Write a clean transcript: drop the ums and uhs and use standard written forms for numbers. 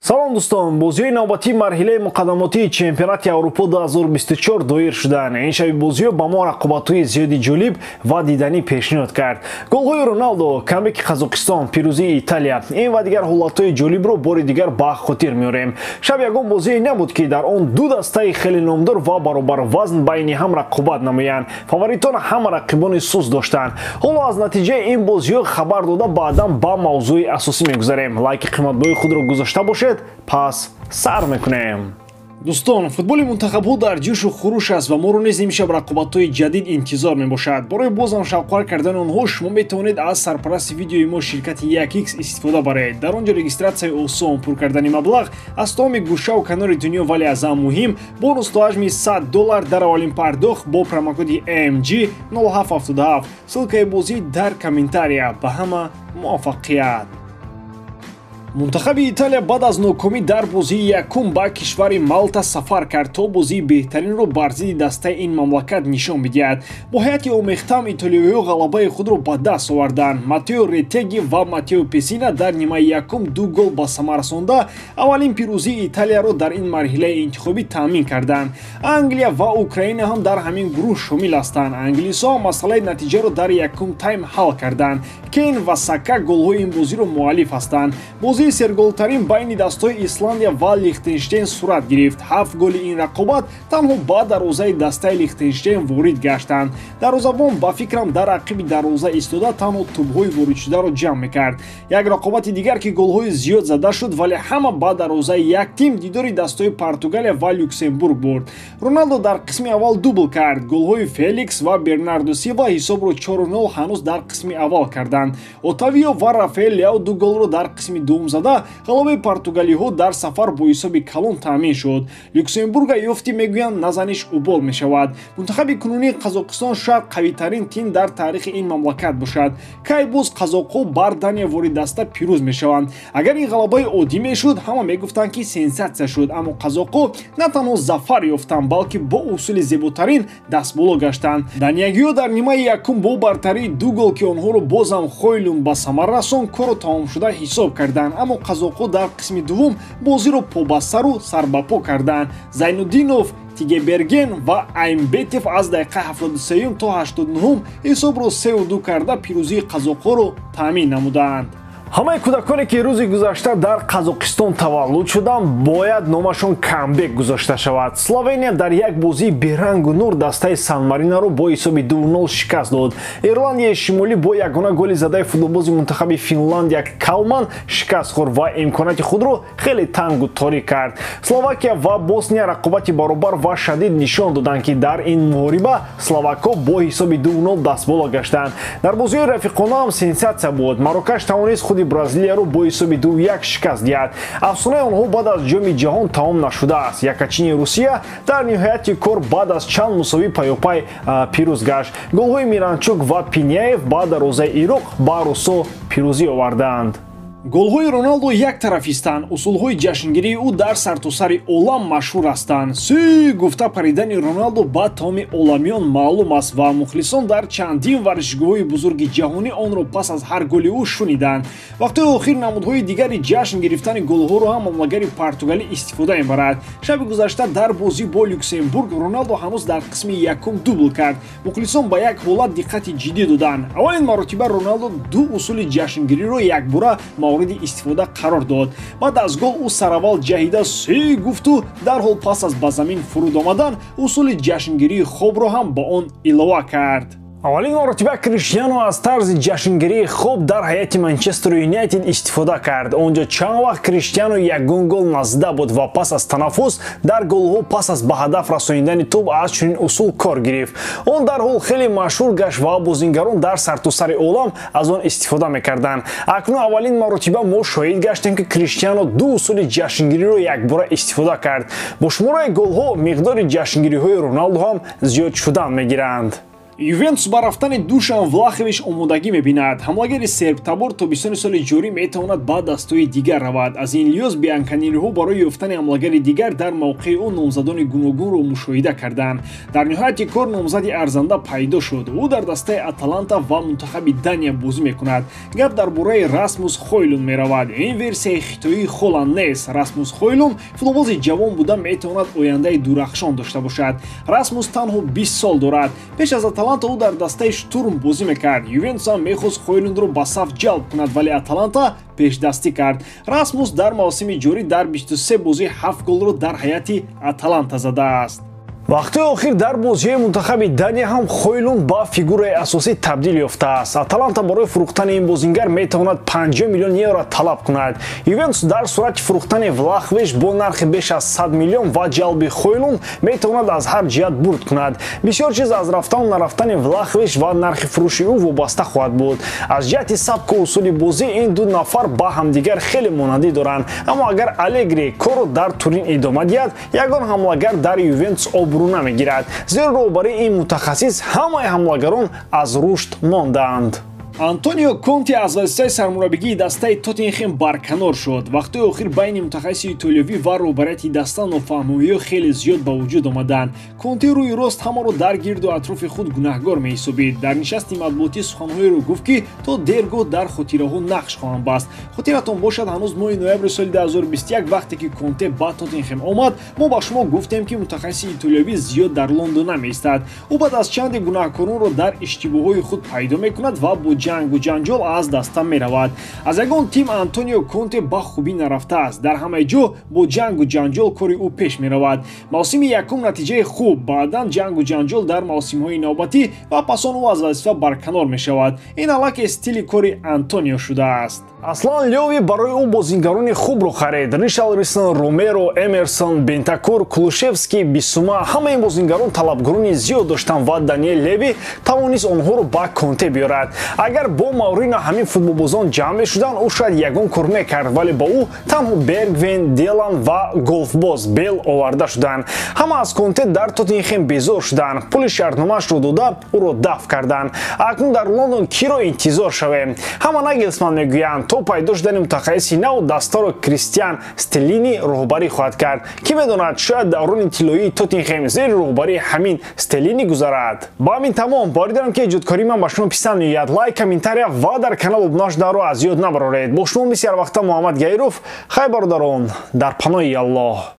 Салом дӯстон, бозиҳои навбатии марҳилаи муқаддамотии чемпионати Аврупо 2024 доир шуданд. Ин шаби бозиҳо ба мо рақобатҳои зиёди ҷолиб ва диданӣ пешниҳод кард. Голҳои Роналдо, камбеки Қазоқистон, пирӯзии Италия, ин ва дигар ҳолатҳои ҷолибро бори дигар ба хотир меорем. Шаб ягон бозие набуд, ки дар он ду дастаи хеле номдор ва баробарвазн байни ҳам рақобат намоянд. Фаворитон ҳама рақибони суст доштанд. Ҳоло аз натиҷаи ин бозиҳо хабар дода, баъдан ба мавзӯи асосӣ мегузарем. Лайки қиматбои худро гузошта бошед, пас сар мекунем. Дӯстон, футболи мунтахабҳо дар ҷӯшу хуруш аст ва моро низ имшаб рақобатҳои ҷадид интизор мебошад. Барои бозам шавқвар кардани онҳо шумо метавонед аз сарпарасти видеои мо ширкати 1x истифода баред. Дар он ҷо регистратсияи осон, пур кардани маблағ аз тамоми гӯшаву канори дунё, вале аз ҳам муҳим бонус то ҳаҷми $100 дар аввалин пардохт бо промокоди MG 0777. Ссылкаи бозӣ дар комментария. Ба ҳама муваффақият! Мунтахаби Италия баъд аз нокомӣ дар бозии якум ба кишвари Малта сафар кард, то бозии беҳтаринро бар зидди дастаи ин мамлакат нишон бидиҳад. Бо ҳайати омехтам итолиёиҳо ғалабаи худро ба даст оварданд. Матео Ретеги ва Матео Песина дар нимаи якум ду гол ба самар расонда, аввалин пирӯзии Италияро дар ин марҳилаи интихобӣ таъмин карданд. Англия ва Украина ҳам дар ҳамин гурӯҳ шомил ҳастанд. Англисҳо масъалаи натиҷаро дар якум тайм ҳал карданд. Кейн ва Сака голҳои ин бозиро муаллиф ҳастанд. Бозии серголтарин байни дастҳои Исландия ва Лихтенштейн сурат гирифт. 7 голи ин рақобат танҳо ба дарвозаи дастаи Лихтенштейн ворид гаштанд. Дарвозабон ба фикрам дар ақиби дарвоза истода танҳо тӯбҳои воридшударо ҷамъ мекард. Як рақобати дигар, ки голҳои зиёд зада шуд, вале ҳама ба дарвозаи як тим, дидори дастҳои Португалия ва Люксембург бурд. Роналдо дар қисми аввал дубл кард. Голҳои Феликс ва Бернардо Силва ҳисобро 4-0 ҳанӯз дар қисми аввал карданд. Отавио ва Рафаэл Леао ду голро дар қисми дуввум зада, ғалабаи португалиҳо дар сафар бо ҳисоби калон таъмин шуд. Люксембурга ёфтӣ мегӯянд, назаниш убол мешавад. Мунтахаби кунунии Қазоқистон шояд қавитарин тим дар таърихи ин мамлакат бошад. Кай боз қазоқҳо бар Дания ворид даста пирӯз мешаванд. Агар ин ғалабаи оддӣ мешуд, ҳама мегуфтанд, ки сенсатсия шуд, аммо қазоқҳо на танҳо зафар ёфтанд, балки бо усули зеботарин дастболо гаштанд. Даниягиҳо дар нимаи якум бо бартарии ду гол, ки онҳоро бозам Хойлун ба самар расон, корро тамомшуда ҳисоб карданд. Аммо қазоқҳо дар қисми дуввум бозиро побасару сарбапо карданд. Зайнуддинов, Тигеберген ва Аймбетев аз дақиқаи 73 то 89 ҳисобро 3-2 карда, пирӯзии қазоқҳоро таъмин намуданд. Ҳамаи кӯдаконе, ки рӯзи гузашта дар Қазоқистон таваллуд шуданд, бояд номашон камбек гузошта шавад. Словения дар як бозии берангу нур дастаи Сан-Маринаро бо ҳисоби 2-0 шикаст дод. Ирландияи Шимолӣ бо ягона голи задаи футболбози мунтахаби Финландия Калман шикаст хӯрд ва имконияти худро хеле тангу торик кард. Словакия ва Босния рақобати баробар ва шадид нишон доданд, ки дар ин муҳориба словакҳо бо ҳисоби 2-0 дастболо гаштанд. Дар бозиҳои рафиқона ҳам сенсатсия буд. Марокаш тавонист худи Бразилияро бо ҳисоби 2-1 шикаст диҳад. Афсонаи онҳо баъд аз ҷоми ҷаҳон тамом нашудааст. Якачини Русия дар ниҳояти кор баъд аз чанд мусовӣ паёпай пирӯз гашт. Голҳои Миранчук ва Пиняев ба дарвозаи Ироқ ба русо пирӯзӣ оварданд. Голҳои Роналдо яктарафистанд. Усулҳои ҷашнгирии ӯ дар сартосари олам машҳур ҳастанд. Сӯ гуфта паридани Роналдо ба тамоми оламиён маълум аст ва мухлисон дар чандин варзишгоҳҳои бузурги ҷаҳонӣ онро пас аз ҳар голи ӯ шуниданд. Вақтҳои охир намудҳои дигари ҷашн гирифтани голҳоро ҳам мамлагари Португалӣ истифода мебарад. Шаби гузашта дар бозӣ бо Люксембург Роналдо ҳанӯз дар қисми якум дубл кард. Мухлисон ба як ҳолат диққати ҷиддӣ доданд. Аввалин маротиба Роналдо ду усули ҷашнгириро якбора мавриди истифода қарор дод. Баъд аз гол ӯ сараввал ҷаҳида се гуфту дарҳол пас аз ба замин фуруд омадан усули ҷашнгирии хобро ҳам ба он илова кард. Аввалин маротиба Криштиану аз тарзи ҷашнгирии хоб дар ҳайати Манчестер Юнайтед истифода кард. Он ҷо чанд вақт Криштиану ягон гол назада буд ва пас аз танаффус дар голҳо пас аз ба ҳадаф расонидани тӯб аз чунин усул кор гирифт. Он дарҳол хеле машҳур гашт ва бозингарон дар сартосари олам аз он истифода мекарданд. Акнун аввалин маротиба мо шоҳид гаштем, ки Криштиану ду усули ҷашнгириро якбора истифода кард. Бо шумораи голҳо миқдори ҷашнгириҳои Роналдо ҳам зиёд шудан мегиранд. Ювентус ба рафтани Душан Влахович омодагӣ мебинад. Ҳамлагари сербтабор тобистони соли ҷорӣ метавонад ба дастҳои дигар равад. Аз ин лиҳоз бианканериҳо барои ёфтани ҳамлагари дигар дар мавқеи ӯ номзадони гуногунро мушоҳида карданд. Дар ниҳояти кор номзади арзанда пайдо шуд. Ӯ дар дастаи Аталанта ва мунтахаби Дания бозӣ мекунад. Гап дар бораи Расмус Хойлун меравад. Ин версияи хитоии Холанд нест. Расмус Хойлун футболбози ҷавон буда метавонад ояндаи дурахшон дошта бошад. Расмус танҳо 20 сол дорад. Пеш аз Аталанта ӯ дар дастаи Штурм бозӣ мекард. Ювентус ҳам мехост Хойлундро ба саф ҷалб кунад, вале Аталанта пешдастӣ кард. Расмус дар мавсими ҷорӣ дар 23 бозӣ 7 голро дар ҳайати Аталанта задааст. Вақтҳои охир дар бозиҳои мунтахаби Дания ҳам Хойлунд ба фигураи асосӣ табдил ёфтааст. Аталанта барои фурӯхтани ин бозингар метавонад 50 миллион евро талаб кунад. Ювентус дар сурати фурӯхтани Влахович бо нархи беш аз 100 миллион ва ҷалби Хойлунд метавонад аз ҳар ҷиҳат бурд кунад. Бисёр чиз аз рафтану нарафтани Влахович ва нархи фурӯши ӯ вобаста хоҳад буд. Аз ҷиҳати сабку усули бозӣ ин ду нафар ба ҳамдигар хеле монандӣ доранд. Аммо агар Алегри корро дар Турин идома диҳад, ягон ҳамлагар дар Ювентус обрӯ намегирад, зеро роҳбарии ин мутахассис ҳамаи ҳамлагарон аз рушд мондаанд. Антонио Конте аз вазифаи сармураббигии дастаи Тоттенхем барканор шуд. Вақтҳои охир байни мутахассиси итолиёвӣ ва роҳбарияти даста нофаҳмоиҳо хеле зиёд ба вуҷуд омаданд. Конте рӯи рост ҳамаро дар гирду атрофи худ гунаҳгор меҳисобид. Дар нишасти матбуотӣ суханҳоеро гуфт, ки то дергоҳ дар хотираҳо нақш хоҳанд баст. Хотиратон бошад, ҳанӯз моҳи ноябри соли 2021 вақте ки Конте ба Тоттенхем омад, мо ба шумо гуфтем, ки мутахассиси итолиёвӣ зиёд дар Лондон намеистад. Ӯ баъд аз чанде гунаҳкоронро дар иштибоҳҳои худ пайдо мекунад ва бо ҷангу ҷанҷол аз даста меравад. Аз ягон тим Антонио Конте ба хубӣ нарафтааст. Дар ҳамаи ҷо бо ҷангу ҷанҷол кори ӯ пеш меравад. Мавсими якум натиҷаи хуб, баъдан ҷангу ҷанҷол дар мавсимҳои навбатӣ ва пас он ӯ аз вазифа барканор мешавад. Ин аллакай стили кори Антонио шудааст. Аслан Лёви барои ӯ бозингарони хубро харид. Ришарлисон, Ромеро, Эмерсон, Бентакур, Кулушевский, Бисума ҳамаи ин бозингарон талабгарони зиёд доштанд ва Даниэл Леви тавонист онҳоро ба Конте биёрад. Агар бо Маурино ҳамин футболбозон ҷамъ мешуданд, ӯ шояд ягон кор мекард, вале ба ӯ танҳо Бергвен, Делан ва голфбоз Бел оварда шуданд. Ҳама аз Конте дар Тоттенхем безор шуданд. Пули шартномаашро дода ӯро дафт карданд. Акнун дар Лондон киро интизор шавем? Ҳама Нагелсман мегӯянд, то пайдо шудани мутахассиси нав дастаро Кристиан Стеллини роҳбарӣ хоҳад кард. Кӣ медонад, шояд даврони тиллоии Тоттенхем зери роҳбарии ҳамин Стеллини гузарад. Ба ҳамин тамом. Боварӣ дорам, ки эҷодкории ман ба шумо писанд меояд. Лайк, комментария ва дар канал обуна шуданро аз ёд набароред. Бо шумо мисли ҳар вақта Муҳаммад Гаиров. Хайр, бародарон, дар паноҳи Аллоҳ.